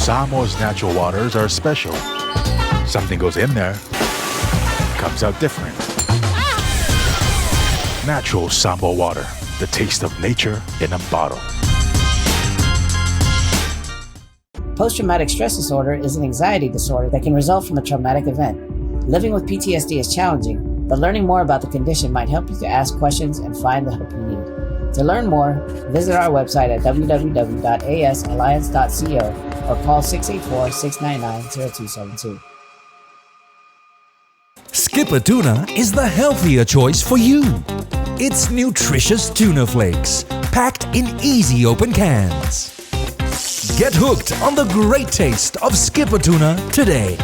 Samoa's natural waters are special. Something goes in there, comes out different. Natural Samoa water, the taste of nature in a bottle. Post-traumatic stress disorder is an anxiety disorder that can result from a traumatic event. Living with PTSD is challenging, but learning more about the condition might help you to ask questions and find the help you need. To learn more, visit our website at www.asalliance.co or call 684-699-0272. Skipper Tuna is the healthier choice for you. It's nutritious tuna flakes, packed in easy open cans. Get hooked on the great taste of Skipper Tuna today.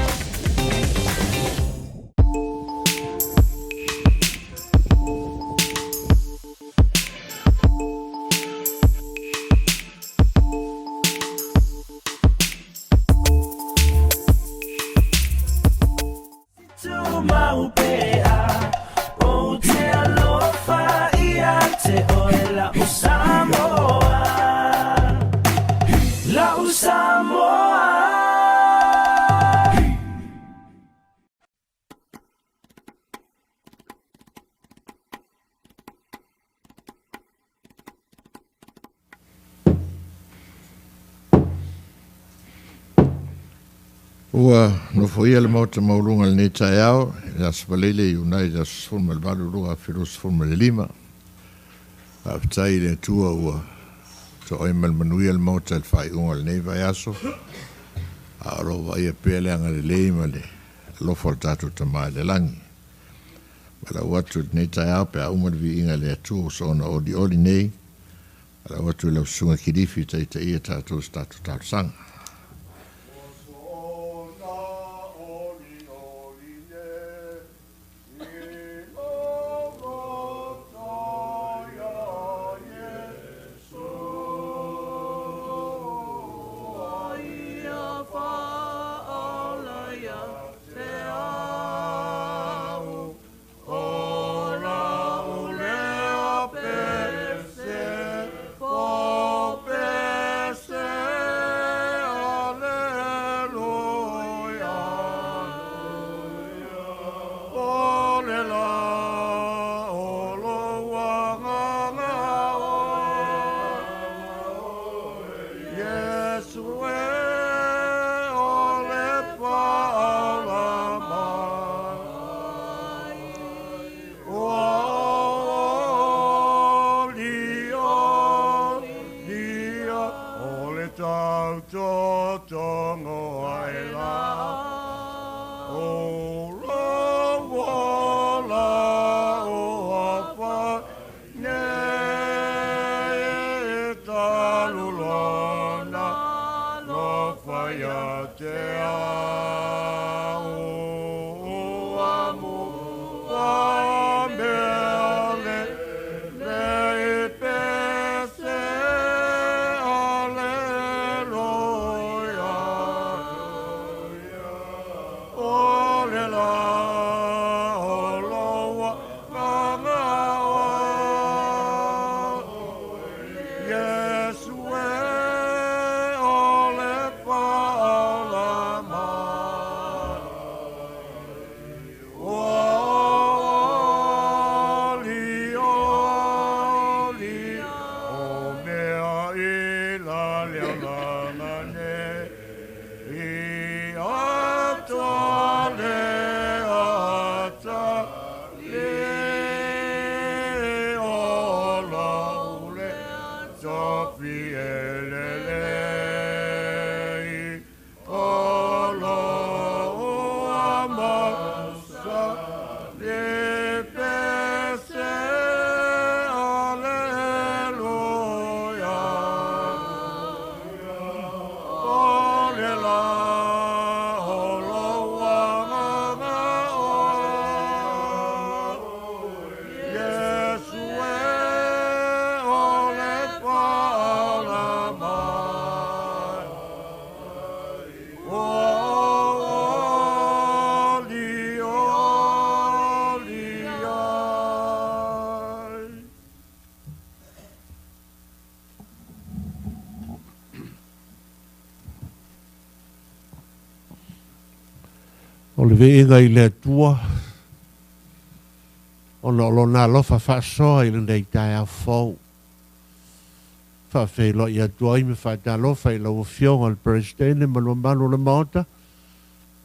Ua nofoia le Maota maualuga i lenei taeao i le Aso Faraile Iunai i le aso 18 2025. Faafetai i le Atua ua toai ma le manuia le Maota i le faaiuga o lenei vaiaso, a o lo o vaaia pea le agalelei ma le alofa o le tatou Tama i le lagi. Valaau atu i lenei taeao pe a uma le viiga i le Atua ua soona olioli nei, valaau atu i lau Susuga Kilifi e taitaia tatou i se tatou talosaga. O le viiga i le Atua, ona o Lona alofa faasoa i lenei taeao fou. Faafeiloai atu ai ma faatalofa i lau Afioga i le Peresetene ma le mamalu o le Maota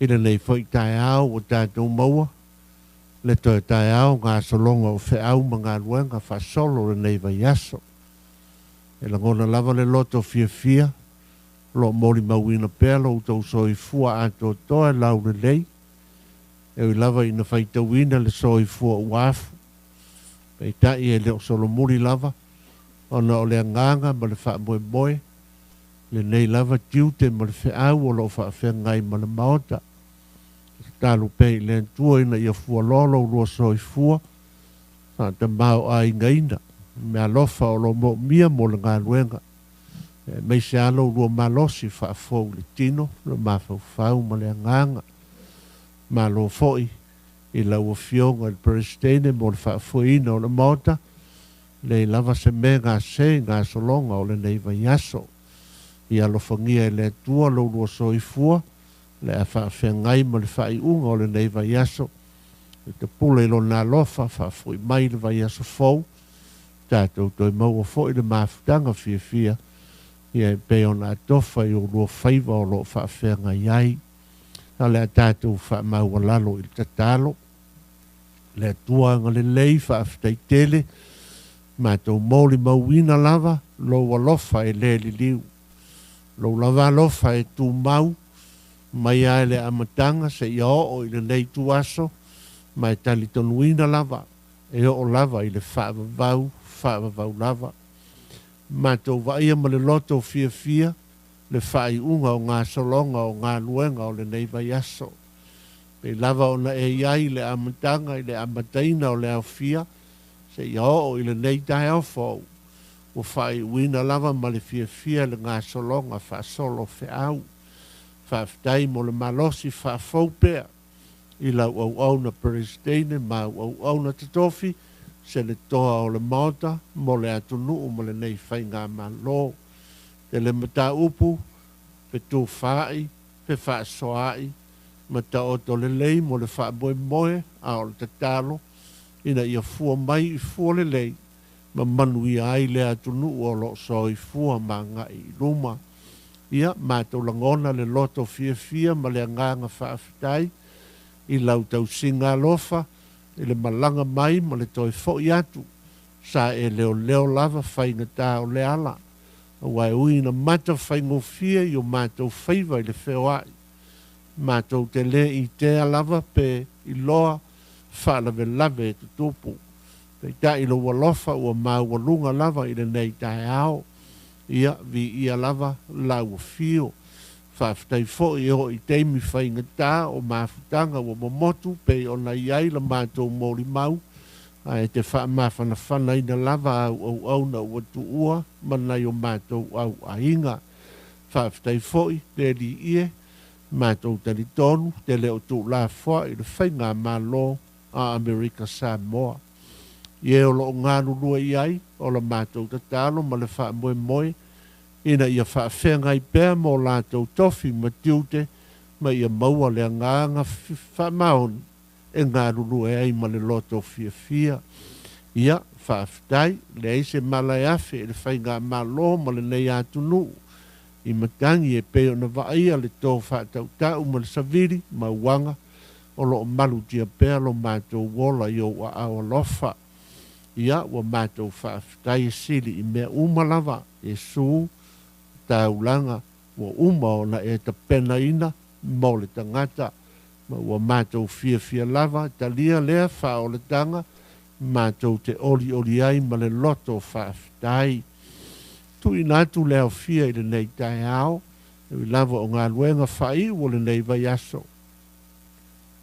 i lenei foi taeao ua tatou maua le toe taeao gasologa o feau ma galuega faasolo lenei vaiaso. E lagona lava le loto fiafia o lo o molimauina pea lo outou soifua atoatoa e laulelei, e ui lava ina faitauina le soifua ua afu, peitai e le o solomuli lava ona o le agaga ma le faamoemoe, lenei lava tiute ma le feau o lo o faafeagai ma le Maota. E tatalo pea i le Atua ina ia fualoa lo ulua soifua, faatamaoaigaina meaalofa o lo o moomia mo le galuega, aemaise lava lo ulua malosi faafou i le tino, le mafaufau ma le agaga. Malo foi i lau Afioga i le Peresetene mo le faafoeina o le Maota, leai lava se mea gase i gasologa o lenei vaiaso. Ia alofagia e le Atua lo ulua soifua, le a faafeagai ma le faaiuga o lenei vaiaso. E tapule i Lona alofa, faafoi mai le vaiaso fou, tatou toe maua foi le mafutaga fiafia, ia e pei ona atofa i ulua faiva o lo o faafeagai ai. A o le a tatou faamaualalo i le tatalo. Le Atua agalelei, faafetai tele, matou molimauina lava lou alofa e le liliu. Lou lava alofa e tumau mai lava i le amataga seia oo i lenei ituaso, ma e talitonuina lava e oo lava i le faavavau, faavavau lava. Matou vaaia ma le loto fiafia le faaiuga o gasologa o galuega o lenei vaiaso. Pei lava ona e i ai i le amataga i le amataina o le aofia seia oo i lenei taeao fou, ua faaiuina lava ma le fiafia le gasologa faasolo feau. Faafetai mo le malosi faafou pea i lau auauna Peresetene ma au auauna totofi, Senetoa o le Maota mo le atunuu ma lenei faigamalo. Tele mataupu, fetufaai, fefaasoaai, ma taoto lelei mo le faamoemoe, a o le tatalo ina ia fua mai i fua lelei ma manuia ai le atunuu o lo o soifua ma agai i luma. Ia, matou lagona le loto fiafia ma le agaga faafetai i lau tausiga alofa i le malaga mai ma le toe foi atu. Sa e leoleo lava faigata o le ala, aua e ui ina mata faigofie i o matou faiva i le feoai, matou te le itea lava pe iloa faalavelave e tutupu. Peitai lou alofa ua maualuga lava i lenei taeao. Ia, viia lava lau afio. Faafetai foi e oo i taimi faigata o mafutaga ua momotu pei ona i ai la matou molimau, ae te faamafanafanaina lava au auauna ua tuua ma nai o matou au aiga. Faafetai foi le Alii e, matou talitonu te le o tuulafoai i le faigamalo a Amerika Samoa. I e o lo o galulue i ai, o la matou tatalo ma le faamoemoe ina ia faafeagai pea mo latou tofi ma tiute ma ia maua le agaga faamaoni e galulue ai ma le loto fiafia. Ia, faafetai, leai se mala e afe i le faigamalo ma lenei atunuu i matagi e pei ona vaaia le to faatautau ma le savili ma uaga o lo o malutia pea lo matou ola i ou aao alofa. Ia, ua matou faafetai e sili i mea uma lava, Iesu, taulaga ua uma ona e tapenaina mo le tagata, ma ua matou fiafia lava e talia lea faaolataga matou te olioli ai ma le loto faafetai. Tuuina atu le aofia i lenei taeao, e ui lava o galuega faaiu o lenei vaiaso.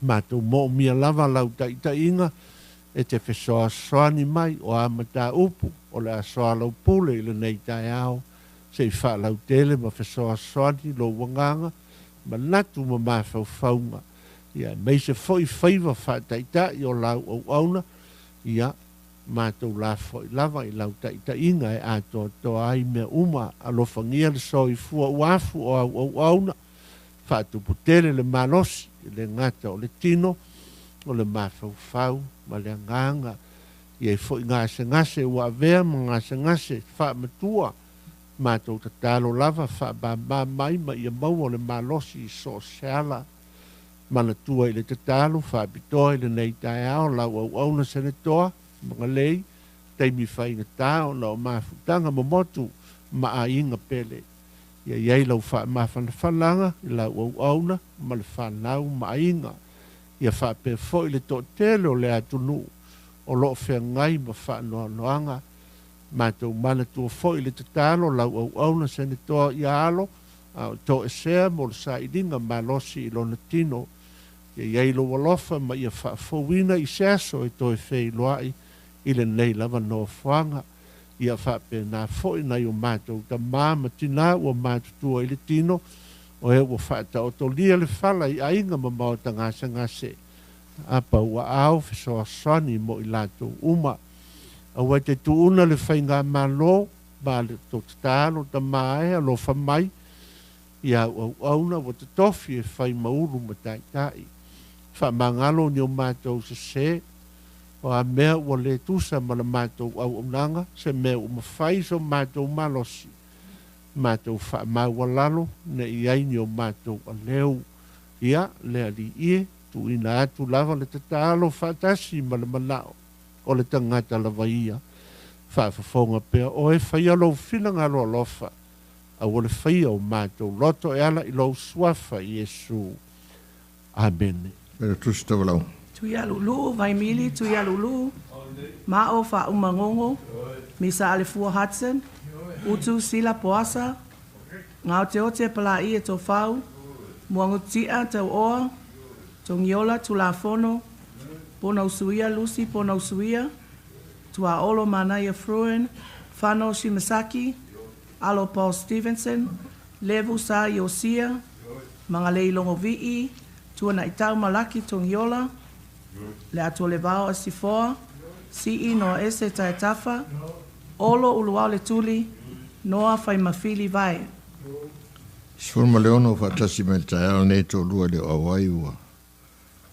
Matou moomia lava lau taitaiga e te fesoasoani mai o a mataupu o le a soalaupule i lenei taeao, se i faalautele ma fesoasoani lou agaga, manatu ma mafaufauga, ia aemaise foi faiva faataitai o lau auauna, ia matou lafoai lava i lau taitaiga e atoatoa ai mea uma. Alofagia le soifua ua afu o au auauna, Faatuputele le malosi e le gata o le tino, o le mafaufau ma le agaga. E i ai foi gasegase ua avea ma gasegase faamatua. Matou tatalo lava faamama mai ma ia maua le malosi i so o se ala. Manatua i le tatalo faapitoa i lenei taeao lau auauna Senetoa Magalei, taimi faigata ona o mafutaga momotu ma aiga pele. Ia i ai lau faamafanafanaga i lau auauna ma le fanau ma aiga. Ia faapea foi le toatele o le atunuu o lo o feagai ma faanoanoaga. Matou manatua foi i le tatalo lau auauna Senetoa ia Alo, a o toesea mo le sailiga malosi i lona tino. Ia i ai lou alofa ma ia faafouina i se aso e toe feiloai i lenei lava nofoaga. Ia faapena foi nai o matou tamā ma tinā ua matutua i le tino, o e ua faataotolia le fala i aiga ma maota gasegase, a pauaao fesoasoani mo i latou uma. Aua e te tuuna le faigamalo ma le tou tatalo tamā e alofa mai i au auauna ua totofi e fai ma ulu ma taitai. Faamagalo ni o matou sesē, o a mea ua le tusa ma la matou auaunaga, se mea ua mafai so matou malosi, matou faamaualalo ne i ai ni o matou aleu. Ia, le Alii e, tuuina atu lava le tatalo faatasi ma le manao o le tagata lava ia. Faafofoga pea oe, faia lou finagalo alofa, aua le faia o matou loto e ala i lou Suafa Iesu. Amene. Mele tusi tavalao. Tuialuuluu, Vaimili, Tuialuuluu, Mao Faaumagogo, Misa Alefua Hudson, Utu Sila Poasa, Gaoteote Palaie Tofau, Muagututia Tauoa, Togiola Tulafono, Ponausuia Lucy Ponausuia, Tuaolo Manaia Fruin, Fano Shimasaki, Alo Paul Stevenson, Levu Sa Iosia, Magalei Logovii, Tuanaitau Malaki Togiola, Le Atoa Asifoa, Sii Noa Ese Taetafa, Olo Uluao Le Tuli, Noa Faimafili Vae. 16 faatasi mai le taeao lenei toalua le o auai ua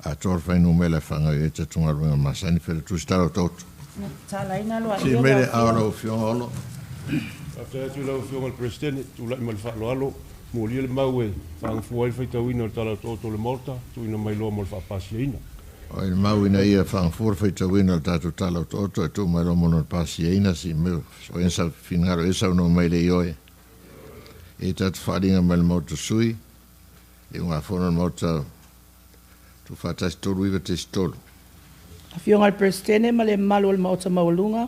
atoa le fuainumera e faagaoioi ai tatou galuega masani fela tusi tala o taoto. Sii mai le ao lau Afioga Olo. Faafetai atu i lau Afioga i le Peresetene, tulai ma le faaaloalo, molia le mau e faagafua ai le faitauina o le Tala o Taoto o le Maota, tuuina mai loa mo le faapasiaina. O le mau ina ia faagafua le faitauina o le tatou Tala o Taoto e tuu mai loa mo lona pasiaina, si mea o ea sa finagalo e saunoa mai le ioe. E tatou faaaliga mai le Maota sui, i ugafono le Maota tuufaatasi 39.3. Afioga i le Peresetene ma le mamalu o le Maota Maualuga,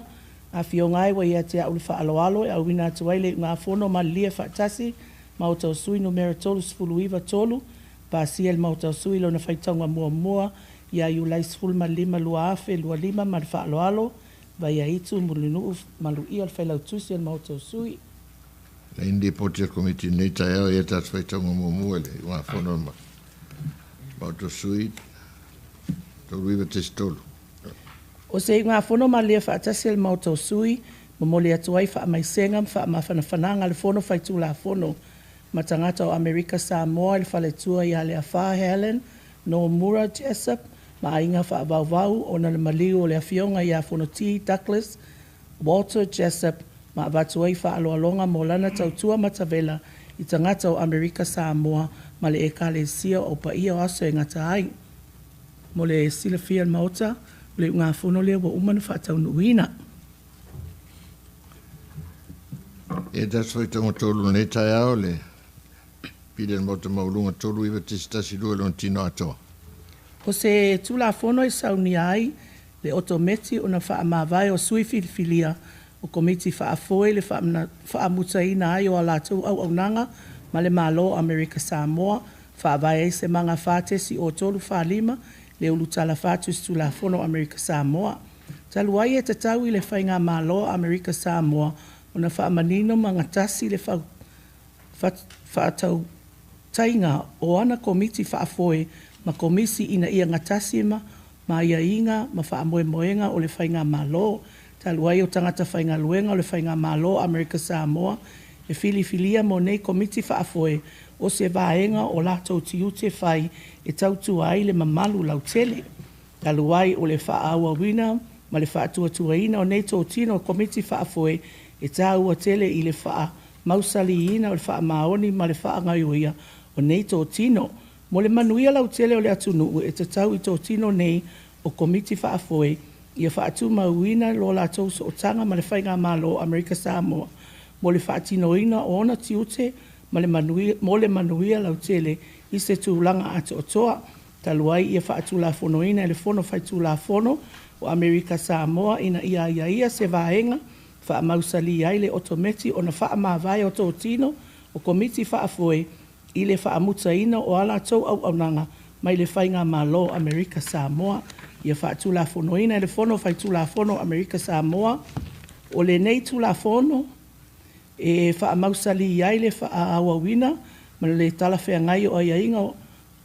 afioga ai ua ia te a'u le faaaloalo e auina atu ai le iugafono malilie faatasi Maota o Sui numera 39 3, pasia e le Maota o Sui lona faitauga muamua ia Iulai 15 2025 ma le faaaloalo, Vaiaitu Mulinuu Maluia o le Failautusi o le Maota o Sui. Nei ni lipoti a le Komiti i lenei taeao ia tatou faitauga muamua i le iugafono a le Maota o Sui 39.3. O se iugafono malilie faatasi a le Maota o Sui, momoli atu ai faamaisega ma faamafanafanaga a le Fono Faitulafono ma tagata o Amerika Samoa i le faletua ia Leafa Helen Nomura Jessup ma aiga faavauvau ona le maliu o le afioga ia Fonoti Douglas Walter Jessup ma avatu ai faaaloaloga mo lana tautua matavela i tagata o Amerika Samoa ma le Ekalesia o Paia o Aso e Gata ai. Mo le silafia e le Maota, o le iugafono lea ua uma ona faataunuuina. E tatou faitauga tolu i lenei taeao le Pili a le Maota Maualuga 39.12 i lona tino atoa. O se Tulafono e saunia ai le otometi ona faamavae o sui filifilia o Komiti Faafoe le faamutaina ai o a latou auaunaga ma le Malo o Amerika Samoa, faavae ai se maga 4.0345 le ulutala faatusitulafono o Amerika Samoa. Talu ai e tatau i le Faigamalo a Amerika Samoa ona faamanino ma gatasi le faatautaiga o ana Komiti Faafoe ma Komisi ina ia gatasi ma aiaiga ma faamoemoega o le Faigamalo, talu ai o tagata faigaluega o le Faigamalo a Amerika Samoa e filifilia mo nei Komiti Faafoe o se vaega o latou tiute fai e tautua ai le mamalu lautele. Talu ai o le faaauauina ma le faatuatuaina o nei totino o Komiti Faafoe e tāua tele i le faamausaliina o le faamaoni ma le faagaioia o nei totino. Mo le manuia lautele o le atunuu e tatau i totino nei o Komiti Faafoe ia faatumauina lo latou sootaga ma le Faigamalo o Amerika Samoa mo le faatinoina o ona tiute ma le manuia, mo le manuia lautele i se tulaga atoatoa. Talu ai ia faatulafonoina e le Fono Faitulafono o Amerika Samoa ina ia aiaia se vaega faamausali ai le otometi ona faamavae o totino o Komiti Faafoe i le faamutaina o a latou auaunaga mai le Faigamalo o Amerika Samoa. Ia faatulafonoina e le Fono Faitulafono o Amerika Samoa. O lenei Tulafono e faamausali ai le faaauauina ma le talafeagai o aiaiga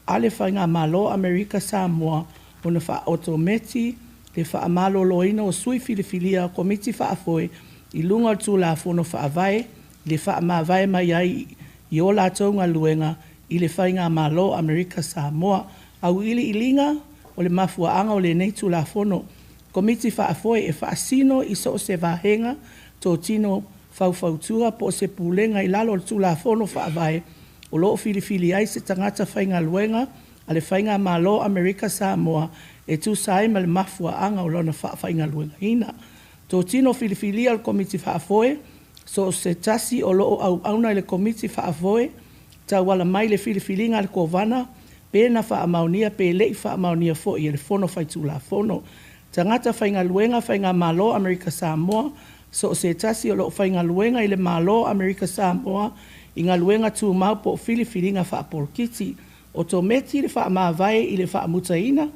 a le Faigamalo o Amerika Samoa ona faaotometi le faamaloloina o sui filifilia o Komiti Faafoe i luga o le Tulafono Faavae i le faamavae mai ai i o latou galuega i le Faigamalo o Amerika Samoa. Auiliiliga o le mafuaaga o lenei Tulafono. Komiti Faafoe e faasino i so o se vaega, totino faufautua po o se pulega i lalo o le Tulafono Faavae o lo o filifili ai se tagata faigaluega a le Faigamalo o Amerika Samoa e tusa ai ma le mafuaaga o lona faafaigaluegaina. Totino filifilia o le Komiti Faafoe, so o se tasi o lo o auauna i le Komiti Faafoe tauala mai le filifiliga a le Kovana pe na faamaonia pe lei faamaonia foi e le Fono Faitulafono. Tagata faigaluega Faigamalo Amerika Samoa, so o se tasi o lo o faigaluega i le Malo o Amerika Samoa i galuega tumau po o filifiliga faapolokiki. Otometi le faamavae i le faamutaina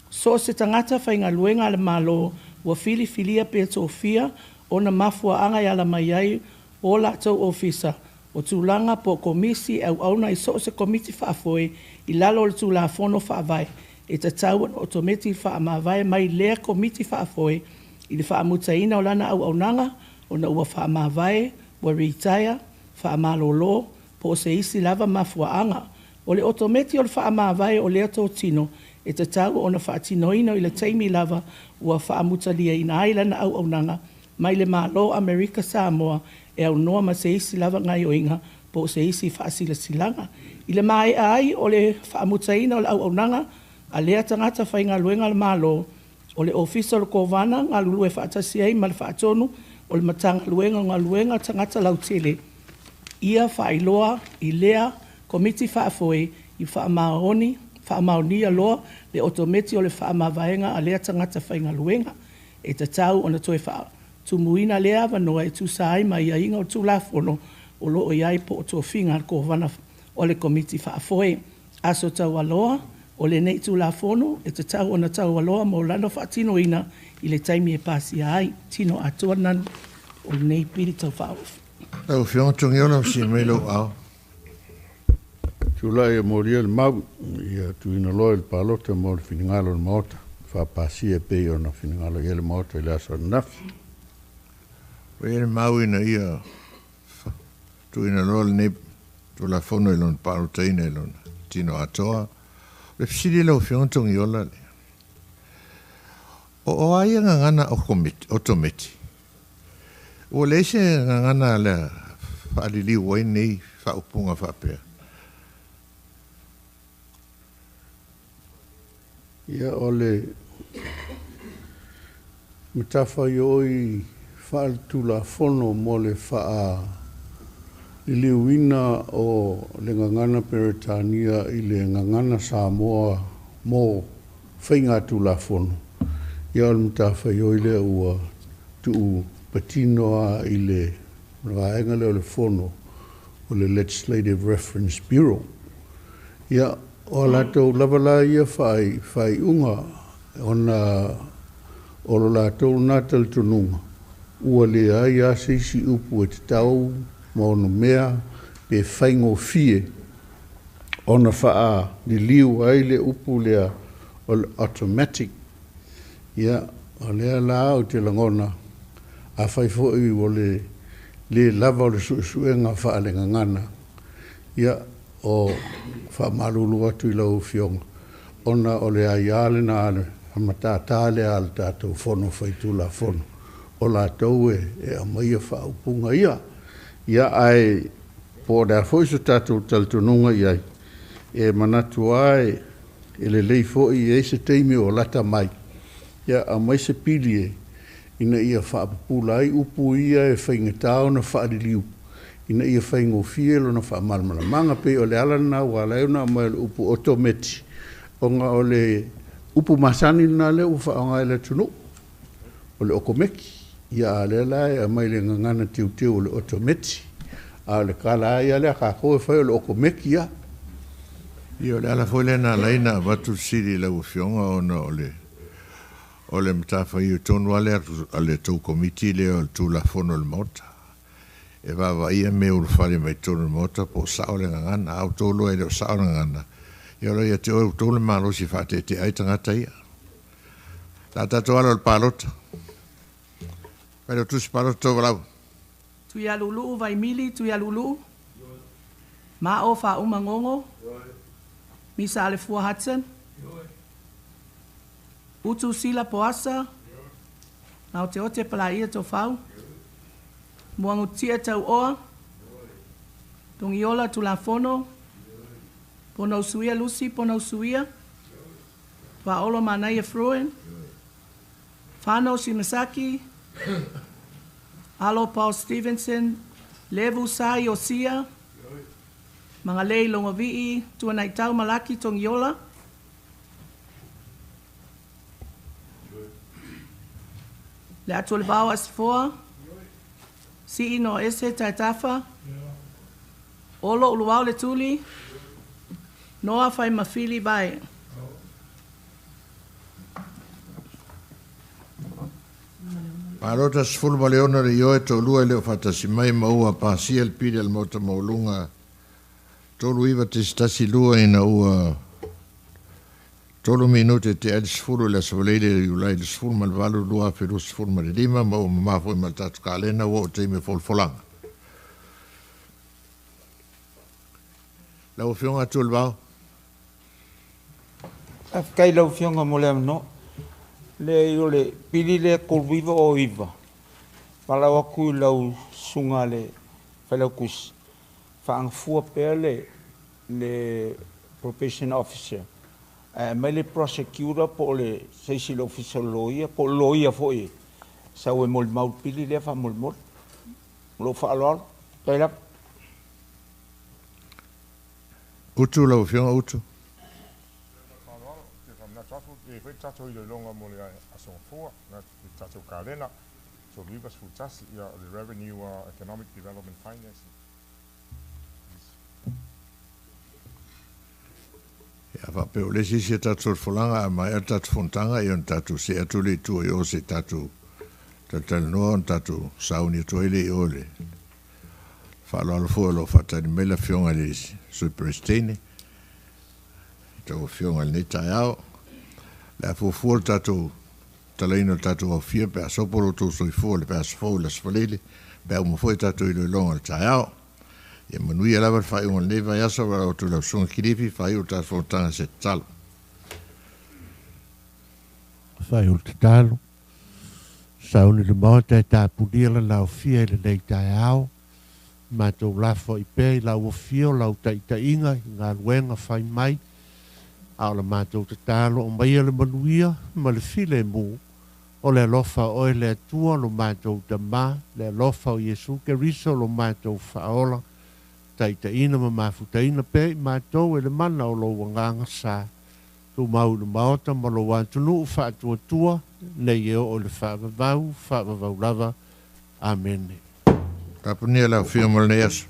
so o se tagata faigaluega a le Malo ua filifilia pe tofia ona mafuaaga e ala mai ai o latou ofisa o tulaga po o komisi e auauna i so o se Komiti Faafoe i lalo o le Tulafono Faavae e tatau ona otometi faamavae mai lea Komiti Faafoe i le faamutaina o lana auaunaga ona ua faamavae, ua retire, faamalolo po o se isi lava mafuaaga. O le otometi o le faamavae o lea totino e tatau ona faatinoina i le taimi lava ua faamutaliaina ai lana auaunaga mai le Malo o Amerika Samoa e aunoa ma se isi lava gaioiga po o se isi faasilasilaga. I le maea ai o le faamutaina o le auaunaga a lea tagata faigaluega a le Malo, o le Ofisa o le Kovana galulue faatasi ai ma le Faatonu o le Matagaluega o Galuega Tagata Lautele ia faailoa i lea Komiti Faafoe i faamaoni faamaonia loa le otometi o le faamavaega a lea tagata faigaluega. E tatau ona toe faatumuina lea avanoa e tusa ai ma aiaiga o Tulafono o lo o i ai po o tofiga a le Kovana o le Komiti Faafoe. Aso taualoa o lenei Tulafono e tatau ona taualoa mo lana faatinoina i le taimi e pasia ai. Tino atoa nanu o lenei pili tau faaofi. Lau Afioga Togiola, si mai lou ao. Tulai e molia le mau ia tuuina loa i le palota mo le finagalo o le Maota faapasia e pei ona finagalo i ai le Maota i le aso ananafi. Ua i ai le mau ina ia tuuina loa lenei Tulafono i lona palotaina i lona tino atoa. O le fesili lau Afioga Togiola le, o a ia gagana otometi? Ua leai se gagana le faaliliu ai nei faaupuga faapea. Ia o le matafaioi faaletulafono mo le faaliliuina o le gagana Peretania i le gagana Samoa mo faiga tulafono. Ia o le matafaioi lea ua tuu patino a i le vaega lea o le fono o le Legislative Reference Bureau. Ia, o latou lava la ia faaiuga ona o lo latou lena talitonuga ua leai lava se isi upu e tatau ma onomea pe faigofie ona faaliliu ai le upu lea o le automatic. Ia, o lea la ou te lagona, afai foi ua le lava o le suesuega faalegagana, ia, o faamalulu atu i lau Afioga ona o le aiā lena a le matatā lea a le tatou Fono Faitulafono o latou e aumaia faaupuga ia. Ia ae po o le a foi so tatou talitonuga i ai, e manatu lava e lelei foi e i ai se taimi o lata mai, ia aumai se pili e ina ia faapupula ai upu ia e faigata ona faaliliu ina ia faigofie lona faamalamalamaga. Pei o le ala lena ua ala ai ona aumai o le upu otometi, ona o le upu masani lena lea ua faaaoga e le atunuu, o le okomeki. Ia a o lea la e aumai le gagana teuteu o le otometi, a o le tala lava ia lea a tatou e fai o le okomeki lava. Ia o le ala foi lea na ala ai ona avatu le fesili i lau Afioga ona o le o le matafaioi tonu lava lea a le tou Komiti lea o le Tulafono a le Maota e vaavaaia mea ulufale mai totonu o le Maota po o sao le gagana. A outou iloa e le o sao le gagana, ia o lo o ia te oe outou le malosi e faateetea ai tagata ia. O le a tatou alo i le palota. Failautusi palota tou valaau. Tuialuuluu Vaimili Tuialuuluu. Mao Faauma Gogo. Misa Alefua Hudson. Utu Sila Poasa. Gaoteote Palaia Tofau. Muagututia Tauoa. Togiola Tulafono. Ponousuia Lucy Ponousuia. Tuaolo Manaia Fruin. Fano Shimasaki. Alo Paul Stevenson. Levu Sa Iosia. Magalei Logovi'i Tuanaitau Malaki Togiola. Le Atualevao Asofoa. Sii no Ese Taetafa. Olo Uluao Le Tuli. Noa Faimafili Vae. Palota 16 le ioe, toalua e le o faatasi mai ma ua pasia le pili a le Maota Maualuga 39.12 ina ua tolu minute e tea ai le 10 i le aso Faraile o Iulai le 18, 2025 ma ua mamā foi ma le tatou kalena ua oo i le taimi o folafolaga. Lau Afioga Atualevao. Faafetai i lau Afioga mo le avanoa. Leai o le pili lea 3909, valaau atu i lau susuga i le Failautusi, faagafua pea le le probation officer ae aumai le prosecutor po o le se isi i le Ofisa o le Loia po o le loia foi e sau e molimau i le pili lea faamolemole. Ma lou faaaloalo. Faafetai lava. Utu lau Afioga Utu. Ia, faapea o le isi isi a tatou folafolaga a maea le tatou fonotaga, ia ona tatou see atu lea i tua i o se i tatou talatalanoa ona tatou sauni atu ai lea i o i le faaaloalo foi o lo o faatali mai le Afioga i le Sui Peresetene i tou Afioga i lenei taeao. O le a fuafua le tatou talaina o le tatou aofia pe a sopo lo outou soifua i le vaiaso fou i le Aso Faraile pe a uma foi a tatou iloiloga o le taeao. Ia manuia lava le faaiuga o lenei vaiaso. Valaau atu i lau Susuga Kilifi, faaiu le tatou fonotaga i se tatalo. Faaiu le tatalo. Sauni le Maota e tapunia lana aofia i lenei taeao. Matou lafoai pea i lau afio, lau taitaiga i galuega fai mai, a o la matou tatalo aumaia le manuia ma le filemu o le alofa o oe le Atua lo matou Tama, le alofa o Iesu Keriso lo matou Faaola, taitaiina ma mafutaina pea i matou e le mana o lou Agaga Sa. Tumau i le Maota ma lou atunuu faatuatua nei e oo i le faavavau, faavavau lava. Amene. Tapunia lau Afioga mo lenei aso.